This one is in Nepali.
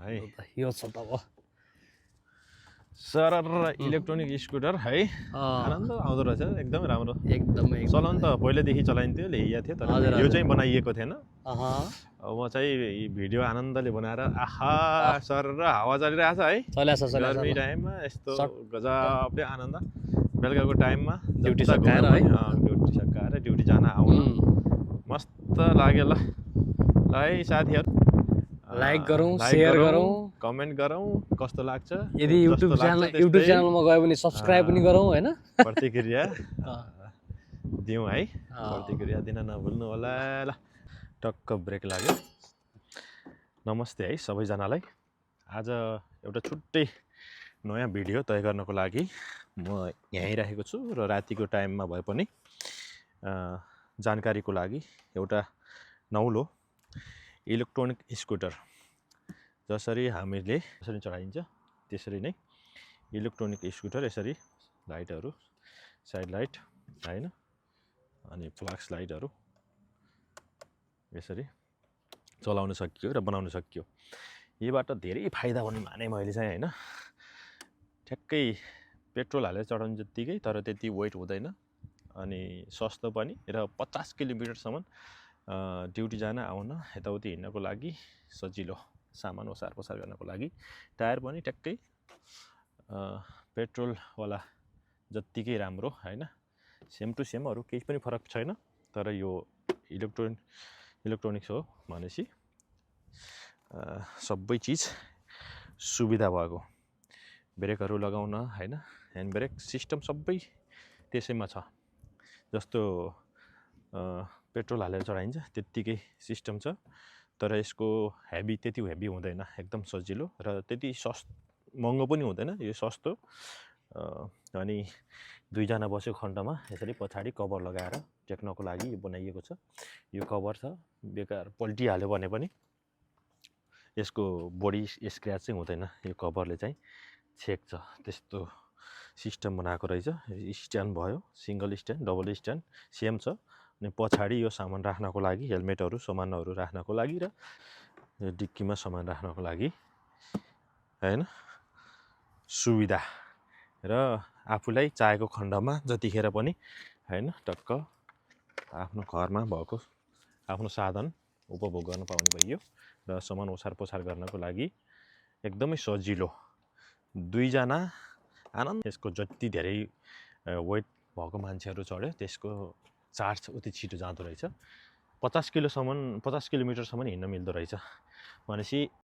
है यो छ त अब सरर इलेक्ट्रोनिक स्कुटर है आनन्द आउँदो रहेछ एकदमै राम्रो एकदमै चलाउन त पहिल्यैदेखि चलाइन्थ्यो ल्याइएको थियो तर हजुर, भिडियो हजुर। चाहिँ बनाइएको थिएन अहा अब म चाहिँ भिडियो आनन्दले बनाएर आहा सरर हावा चलिरहेछ है चल्याछ गर्मी ल टाइममा यस्तो सट- गजबले आनन्द बेलुकाको टाइममा ड्युटी जता सकाएर घुमे है? पनि, ड्युटी सकाएर ड्युटी जान आउन मस्त लाग्यो ल है साथीहरू लाइक गरौँ लाइक सेयर गरौँ कमेन्ट गरौँ कस्तो लाग्छ यदि जस्तो लाग्छ युट्युब त्यस्तै च्यानलमा गयो भने सब्सक्राइब पनि गरौँ हैन प्रतिक्रिया दिउँ है अँ। प्रतिक्रिया दिन नभुल्नु होला ल टक्क ब्रेक लाग्यो नमस्ते है सबैजनालाई आज एउटा छुट्टै नयाँ भिडियो तय गर्नको लागि म यहीँ राखेको छु र रातिको टाइममा भए पनि जानकारीको लागि एउटा नौलो इलेक्ट्रोनिक स्कुटर जसरी हामीले यसरी चढाइन्छ त्यसरी नै इलेक्ट्रोनिक स्कुटर यसरी लाइटहरू साइड लाइट हैन अनि फ्ल्यास लाइटहरू यसरी चलाउन सकियो र बनाउन सकियो यहीबाट धेरै फाइदा हुने माने मैले चाहिँ हैन ठ्याक्कै पेट्रोल हालेर चढाउनु जत्तिकै तर त्यति वेट हुँदैन अनि सस्तो पनि र 50 किलोमिटरसम्म ड्युटी जान आउन यताउति हिँड्नको लागि सजिलो सामान ओसार पसार गर्नको लागि टायर पनि ट्याक्कै पेट्रोलवाला जत्तिकै राम्रो हैन सेम टु सेम अरू केही पनि फरक छैन तर यो इलेक्ट्रोनिक्स हो भनेपछि सबै चिज सुविधा भएको ब्रेकहरू लगाउन हैन ह्यान्ड ब्रेक सिस्टम सबै त्यसैमा छ जस्तो पेट्रोल हालेर चढाइन्छ त्यत्तिकै सिस्टम छ तर यसको त्यति हेभी हुँदैन एकदम सजिलो र त्यति महँगो पनि हुँदैन यो सस्तो अनि दुईजना बसेको खण्डमा यसरी पछाडि कभर लगाएर टेक्नको लागि बनाइएको छ यो कभर छ बेकार पल्टिहाल्यो भने पनि यसको बडी स्क्रैच चाहिँ हुँदैन यो कभरले चाहिँ छेक्छ त्यस्तो सिस्टम बनाएको रहेछ स्ट्यान्ड भयो single stand double stand same छ अनि पछाडि यो सामान राख्नको लागि हेलमेटहरू सामानहरू राख्नको लागि र डिक्कीमा सामान राख्नको लागि हैन सुविधा र आफूलाई चाहेको खण्डमा जतिखेर पनि हैन टक्क आफ्नो घरमा भएको आफ्नो साधन उपभोग गर्न पाउने भइयो र सामान ओसार पसार गर्नको लागि एकदमै सजिलो दुईजना आनन्द यसको जति धेरै वेट भएको मान्छेहरू चढ्यो त्यसको चार्ज उति छिटो जाँदो रहेछ 50 किलोमिटरसम्म हिँड्न मिल्दो रहेछ भनेपछि